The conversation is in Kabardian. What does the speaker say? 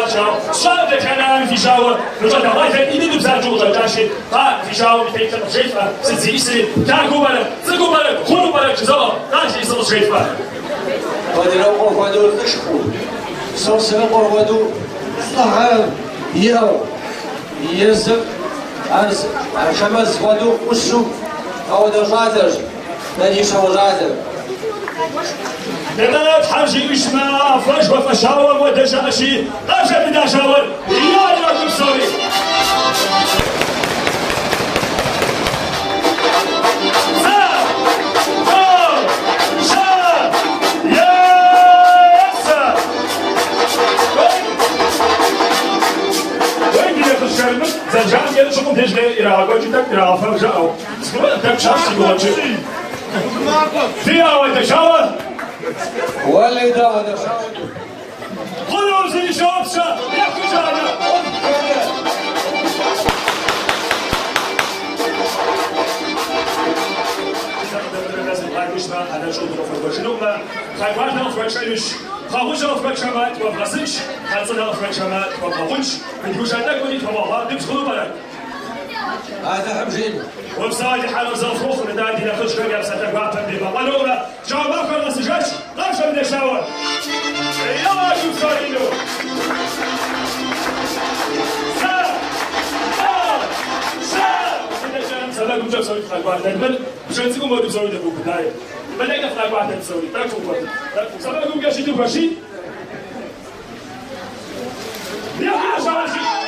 къыщӏэкӏащ, жаӏэу. Сщӏакъым дэтхэнэрами фи щауэр, мы щӏалэгъуалэр ин дыдэу бзаджэу къыщӏэкӏащи, кхъыӏэ, фи щауэм и теплъэр къызжефӏэ, сыт зиӏисри, лъагэу пӏэрэ, цӏыкӏуу пӏэрэ, гъуру пӏэрэ, жызоӏэ, кхъыӏэ, зиӏисыр къызжефӏэ. Бэдрокъуэ хуэдэу лӏышхуэу, Сосрыкъуэ хуэдэу лӏыгъэ иӏэу, езыр Ашэмэз хуэдэу ӏущу апхуэдэ щӏалэщ дэ ди щауэ щӏалэр. Нтӏэ, Тхьэм жиӏэу щытмэ, а фэ жыхуэфӏэ щауэм хуэдэ щыӏэщи, къафшэ мыдэ щауэр, еуэ псори! Зы, тӏу, щы, епсэ! Уей, ди нэхъыжьхэр мыр зэрыжаӏэмкӏэ щӏыпӏэм деж ирагъэкӏуэкӏыу тӏэкӏу ирагъэфэн жаӏэу. Зыгуэр тӏэкӏу щащ си гугъэкӏы. Фи ауэдэ щауэ? Уэлей, дэ ауэдэ щауэ. Хъуну зыри щопщэ, ехужьанэ. Пхъэгуалэ къыфхуэтшэнущ, пхъэгъущэ къыфхуэтшэмэ, тхуэвгъэсынщ, пхъэцӏынэ къыфхуэтшэмэ, тхуэвгъэгъунщ, мыдгущэ тӏэкӏури тхуэмыгъуа дыбз хъуну пӏэрэ? Алыхьым жиӏэм. Упсэу, Алыхьыр арэзы къыфхухъу, нтӏэ ди нэхъыжьхэм я псалъэ гуапэм дебэкъуэнурэ, щауэ махуэр къэсыжащ, къафшэ мыдэ щауэр. Еуэ, псори ину. Зы, тӏу, щы! Мыдэкӏэ сэмэгумкӏэ псори фыкъэкӏуатэ. Мыр бжэ цӏыкӏум хуэдэу псори дэвубыдай. Мыдэкӏэ фыкъэкӏуатэ псори, тӏэкӏу фыкӏуэт. Тӏэкӏу. Сэмэгумкӏэ щыту хуэший. Ехьэ, щауэши!